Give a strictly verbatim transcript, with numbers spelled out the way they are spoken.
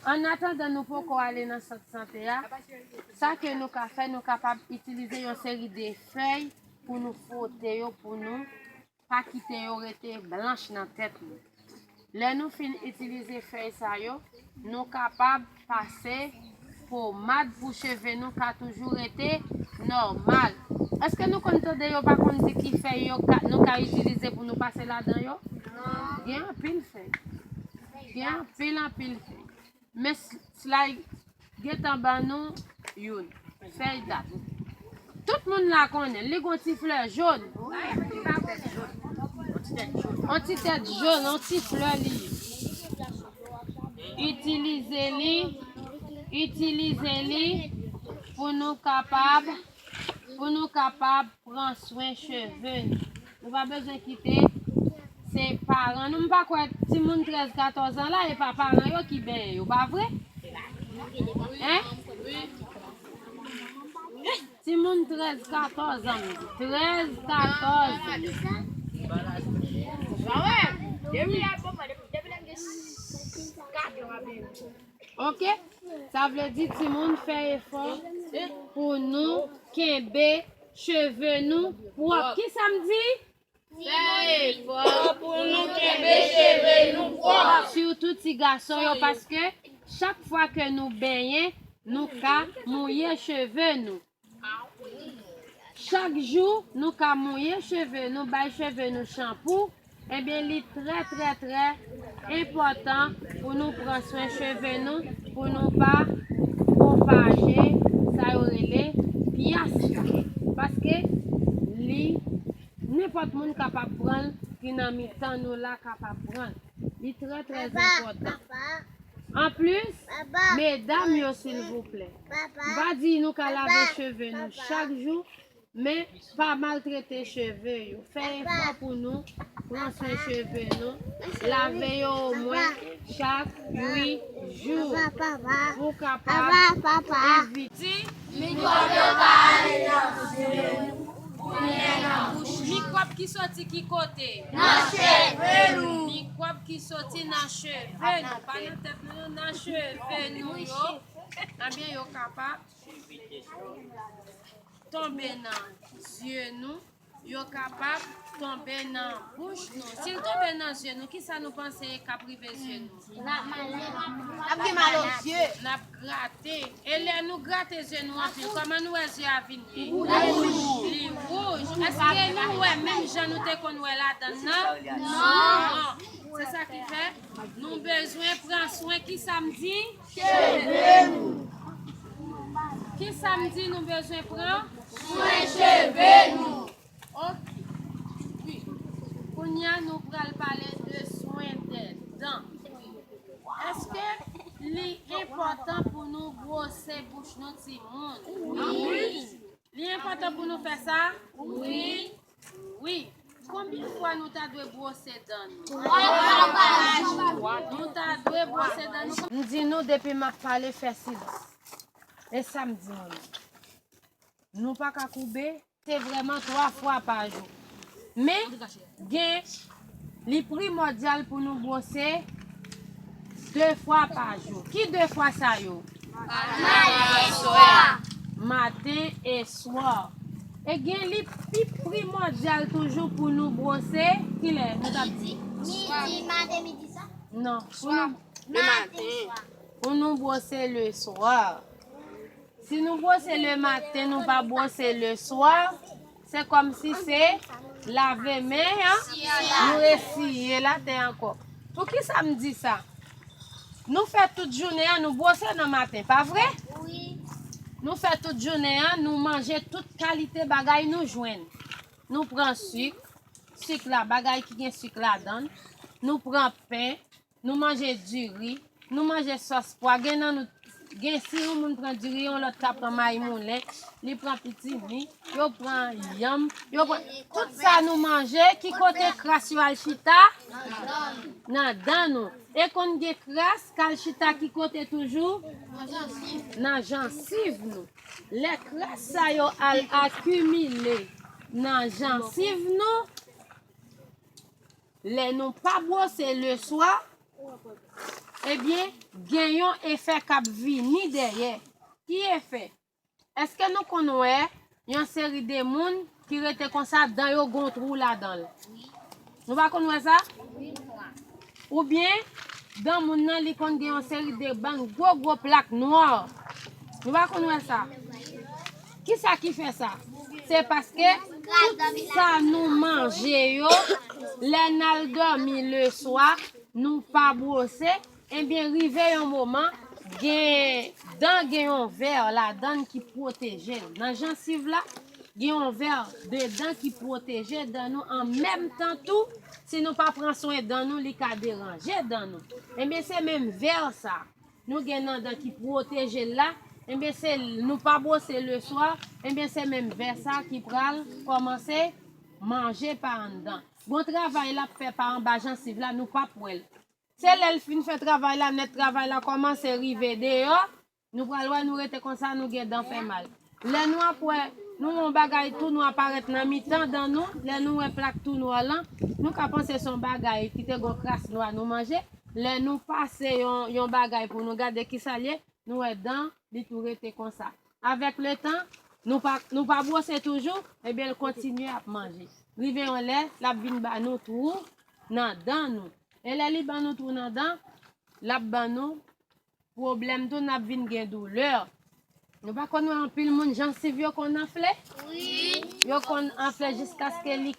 An atandan nou poko ale nan sant sante a, sa ke nou ka fè, nou kapab itilize yon seri de fèy pou nou fwote yo, pou nou pa kite yo rete blanch nan tèt nou. Lè nou fin itilize fèy sa yo, nou kapab pase pomad pou cheve nou ka toujou rete nòmal. Èske nou konn tande yo pa konn di ki fèy yo ka, nou ka itilize pou nou pase ladan yo? Gen anpil fèy. Gen anpil, anpil fèy. Men s-, slay gentan ban nou youn. Fèy dat. Tout moun la konnen, li gon ti flè jòn. On ti tèt jòn, on ti flè li ye. Itilize li, itilize li pou nou kapab, pou nou kapap pran swen cheve nou. Nou pa bezwen kite se paran nou. M pa kwè timoun trèz katòz an la, e pa paran yo ki benyen yo, pa vre? Hein? Timoun trèz katòz an, m di. Trèz katòz an. Ok? Sa vle di timoun fè efò pou nou kenbe cheve nou pwòp. Ki sa m di? Fè efò pou nou kenbe cheve nou pwòp. Sitou ti gason yo, paske chak fwa ke nou benyen, nou ka mouye cheve nou. Chak jou, nou ka mouye cheve nou, bay cheve nou chanpou. Ebyen, li trè, trè, trè enpòtan pou nou pran swen cheve nou, pou nou pa pwopaje sa yo rele pyas la. Paske li, nenpòt moun kapab pran l, ki nan mitan nou la kapab pran l. Li trè, trè enpòtan. Anplis, medam yo, silvouplè, m pa di nou ka lave cheve nou chak jou, men pa maltrete cheve yo. Fè efò pou nou pran swen cheve nou. Lave yo omwen chak uit jou pou kapab evite. Mikwòb yo ka ale nan zye nou, oubyen nan bouch nou. Mikwòb ki soti ki kote? Nan cheve nou. Mikwòb ki soti nan cheve nou. Pa nan tèt nou, non, nan cheve nou yo. Ebyen, yo kapab tonbe nan zye nou. Yo kapab tonbe nan bouch nou. Si l tonbe nan zye nou, kisa nou panse k ap rive zye nou? N ap gen mal o zye. N ap grate. E lè nou grate zye nou anpil, kòman nou wè zye a vin ye? Li wouj. Li wouj. Èske nou wè menm jan nou te konn wè ladan nan? Non. Non. Se sa ki fè nou bezwen pran swen, kisa m di? Cheve nou. Kisa m di nou bezwen pran? Swen cheve nou. Ok. Wi. Kounye a, nou pral pale de swen dè dan. Èske li enpòtan pou nou bwose bouch nou, timoun? Wi. Li enpòtan pou nou fè sa? Wi. Wi. Konbyen fwa nou ta dwe bwose dan nou? Twa fwa pa jou. Nou ta dwe bwose dan nou. M di nou, depi m ap pale, fè silans. E sa m di nou menm. Nou pa ka koube, se vrèman twa fwa pa jou. Men, gen, li primòdyal pou nou bwose de fwa pa jou. Ki de fwa sa yo? Maten e swa. Maten e swa. E gen li pi primòdyal toujou pou nou bwose, kilè nou t ap di? Midi, maten, midi, swa. Non, pou nou, maten, swa. Pou nou bwose le swa. Si nou bwose le maten, nou pa bwose le swa, se kòmsi se lave men an, nou resiye l atè ankò. Poukisa m di sa? Nou fè tout jounen an, nou bwose nan maten, pa vre? Wi. Nou fè tout jounen an, nou manje tout kalite bagay nou jwenn. Nou pran sik, sik la, bagay ki gen sik ladan l. Nou pran pen, nou manje diri, nou manje sòs pwa. Gen nan nou, gen si yon moun pran diri, yon lòt ka pran mayi moulen, li pran pitimi, yo pran yanm, yo pran tout sa nou manje, ki kote kras yo al chita? Nan dan nou. E konn gen kras k al chita ki kote toujou? Nan jansiv nou. Lè kras sa yo al akimile nan jansiv nou, lè nou pa bwose le swa, ebyen, gen yon efè k ap vini dèyè. Ki efè? Èske nou konn wè yon seri de moun ki rete konsa, dan yo gon twou ladan l? Nou pa konn wè sa? Oubyen, dan moun nan, li konn gen yon seri de bann gwo gwo plak nwa. Nou pa konn wè sa? Kisa ki fè sa? Se paske tout sa nou manje yo, lè n al dòmi leswa, nou pa bwose, ebyen, rive yon moman, gen dan, gen yon vè ladan l ki pwoteje l. Nan jansiv la, gen yon vè de dan ki pwoteje dan nou. An menm tan tou, si nou pa pran swen dan nou, li ka deranje dan nou. Ebyen, se menm vè sa nou gen nan dan ki pwoteje l la, ebyen, se nou pa bwose leswa, ebyen, se menm vè sa ki pral kòmanse manje pa anndan. Gon travay l ap fè pa anba jansiv la, nou p ap wè l. Se lè l fin fè travay la nèt, travay la kòmanse rive deyò, nou pral wè nou rete konsa, nou gen dan fè mal. Lè nou ap wè, nou wè yon bagay tou nwa parèt nan mitan dan nou, lè nou wè plak tou nwa lan, nou ka panse se yon bagay ki te gon kras nwa nou manje. Lè nou pase yon, yon bagay pou nou gade ki sa l ye, nou wè dan li tou rete konsa. Avèk letan, nou pa, nou pa bwose toujou, ebyen, l kontinye ap manje. Rive yon lè, l ap vin ba nou twou nan dan nou. E lè li ban nou twou nan dan, l ap ban nou pwoblèm tou, n ap vin gen doulè. Nou pa konn wè anpil moun jansiv yo konn anfle? Wi. Yo konn anfle jiskaske li